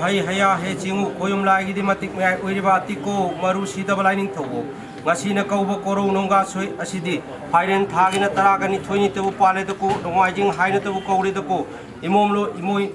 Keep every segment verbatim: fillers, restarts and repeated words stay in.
ꯍꯩ ꯍꯌꯥ ꯍꯦ ꯆꯤꯡꯉꯨ ꯈꯣꯌꯨꯝ ꯂꯥꯏꯒꯤꯗꯤ ꯃꯇꯤꯛ ꯃꯌꯥꯏ ꯑꯣꯏꯔꯤꯕ ꯇꯤꯀꯣ ꯃꯔꯨ ꯁꯤꯗꯕ ꯂꯥꯏꯅꯤꯡꯊꯧꯕꯣ꯫ ꯉꯁꯤꯅ ꯀꯧꯕ ꯀꯣꯔꯧ ꯅꯣꯡꯒꯥ ꯁꯣꯏ ꯑꯁꯤꯗꯤ ꯐꯥꯏꯔꯦꯟ ꯊꯥꯒꯤꯅ ꯇꯔꯥꯒ ꯅꯤꯊꯣꯏꯅꯤꯇꯕꯨ ꯄꯥꯜꯂꯦꯗꯀꯣ, ꯅꯣꯡꯃꯥꯏꯖꯤꯡ ꯍꯥꯏꯅꯇꯕꯨ ꯀꯧꯔꯦꯗꯀꯣ꯫ ꯏꯃꯣꯝꯂꯣ ꯏꯃꯣꯏ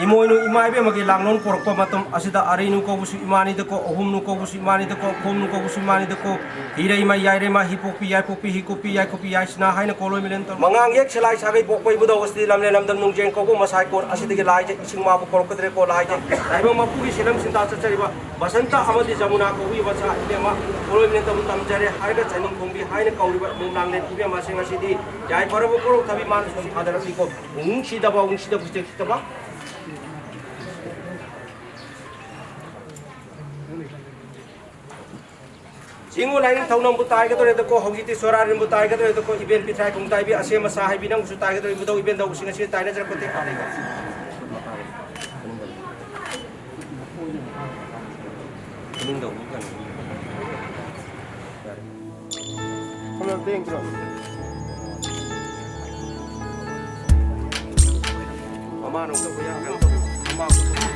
ꯏꯃꯣꯏꯅꯨ ꯏꯃꯥ ꯏꯕꯦꯝꯃꯒꯤ ꯂꯥꯡꯂꯣꯟ ꯄꯣꯔꯛꯄ ꯃꯇꯝ ꯑꯁꯤꯗ ꯑꯔꯩꯅꯨ ꯀꯧꯕꯁꯨ ꯏꯃꯥꯅꯤꯗꯀꯣ, ꯑꯍꯨꯝꯅꯨ ꯀꯧꯕꯁꯨ ꯏꯃꯥꯅꯤꯗꯀꯣ, ꯈꯣꯝꯅꯨ ꯀꯧꯕꯁꯨ ꯏꯃꯥꯅꯤꯗꯀꯣ꯫ ꯍꯤꯔꯩꯃ ꯌꯥꯏꯔꯩꯃ ꯍꯤꯄꯣꯛꯄꯤ ꯌꯥꯏꯄꯣꯛꯄꯤ ꯍꯤꯀꯨꯞꯄꯤ ꯌꯥꯏꯀꯨꯞꯄꯤ ꯌꯥꯏꯁꯅꯥ ꯍꯥꯏꯅ ꯀꯣꯂꯣꯏ ꯃꯤꯂꯦꯟ ꯇꯧ꯫ ꯃꯉꯥꯡ ꯌꯦꯛ ꯁꯂꯥꯏ ꯁꯥꯒꯩ ꯄꯣꯛꯄ ꯏꯕꯨꯙꯧ ꯑꯁꯤꯗꯤ ꯂꯝꯂꯦꯟ ꯂꯝꯗꯝ ꯅꯨꯡꯖꯦꯡ ꯀꯧꯕ ꯃꯁꯥꯏ ꯀꯣꯟ ꯑꯁꯤꯗꯒꯤ ꯂꯥꯏꯁꯦ ꯏꯁꯤꯡ ꯃꯥꯕꯨ ꯀꯧꯔꯛꯀꯗ꯭ꯔꯦꯀꯣ ꯂꯥꯏꯁꯦ꯫ ꯂꯥꯏꯕꯛ ꯃꯄꯨꯒꯤ ꯁꯤꯂꯝ ꯁꯤꯟꯊꯥ ꯆꯠꯆꯔꯤꯕ ꯕꯁꯟꯇ ꯑꯃꯗꯤ ꯖꯃꯨꯅꯥ ꯀꯧꯕ ꯃꯆꯥ ꯏꯕꯦꯝꯃ ꯀꯣꯂꯣꯏ ꯃꯤꯂꯦꯟ ꯇꯧꯕ ꯇꯝꯖꯔꯦ ꯍꯥꯏꯔꯒ ꯆꯅꯤꯡ ꯈꯣꯡꯕꯤ ꯍꯥꯏꯅ ꯀꯧꯔꯤꯕ ꯏꯃꯨꯡ ꯂꯥꯡꯂꯦꯟ ꯏꯕꯦꯝꯃꯁꯤꯡ ꯑꯁꯤꯗꯤ ꯌꯥꯏꯐꯔꯕ ꯀꯣꯔꯧ ꯊꯕꯤ ꯃꯥꯅꯁꯨ ꯊꯥꯗꯔꯛꯂꯤꯀꯣ꯫ ꯅꯨꯡꯁꯤꯗꯕ ꯅꯨꯡꯁꯤꯗꯕ ꯎꯆꯦꯛꯁꯤꯗꯕ꯫ ꯆꯤꯡꯉꯨ ꯂꯥꯏꯅꯤꯡꯊꯧ ꯅꯪꯕꯨ ꯇꯥꯏꯒꯗꯧꯔꯦꯗꯀꯣ, ꯍꯧꯖꯤꯛꯇꯤ ꯁꯣꯔꯥꯔꯦꯟꯕꯨ ꯇꯥꯏꯒꯗꯧꯔꯦꯗꯀꯣ, ꯏꯕꯦꯟ ꯄꯤꯊ꯭ꯔꯥꯏ ꯈꯣꯡꯇꯥꯏꯕꯤ ꯑꯁꯦꯝ ꯑꯁꯥ ꯍꯥꯏꯕꯤ ꯅꯪꯕꯨꯁꯨ ꯇꯥꯏꯒꯗꯧꯔꯦ, ꯏꯕꯨꯙꯧ ꯏꯕꯦꯟ ꯇꯧꯕꯁꯤꯡ ꯑꯁꯤ ꯇꯥꯏꯅꯖꯔꯛꯄ ꯇꯦꯛ ꯄꯥꯜꯂꯤꯀꯣ꯫ ꯃꯅꯤꯡꯗ ꯑꯃꯨꯛ ꯀꯩꯅꯣ꯫ ꯌꯥꯔꯦ꯫ ꯈꯔ ꯂꯦꯡꯗ꯭ꯔꯣ? ꯃꯃꯥꯅ ꯑꯃꯨꯛ ꯇꯧꯕ ꯌꯥꯕ꯭ꯔꯥ? ꯃꯃꯥ ꯑꯃꯨꯛ ꯇꯧꯕ꯫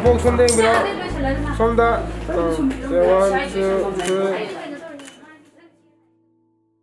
ꯃꯣꯛ ꯁꯣꯝꯗ ꯌꯦꯡꯕꯤꯔꯣ꯫ ꯁꯣꯝꯗ꯫ ꯑ, ꯁꯦ, one, two, three꯫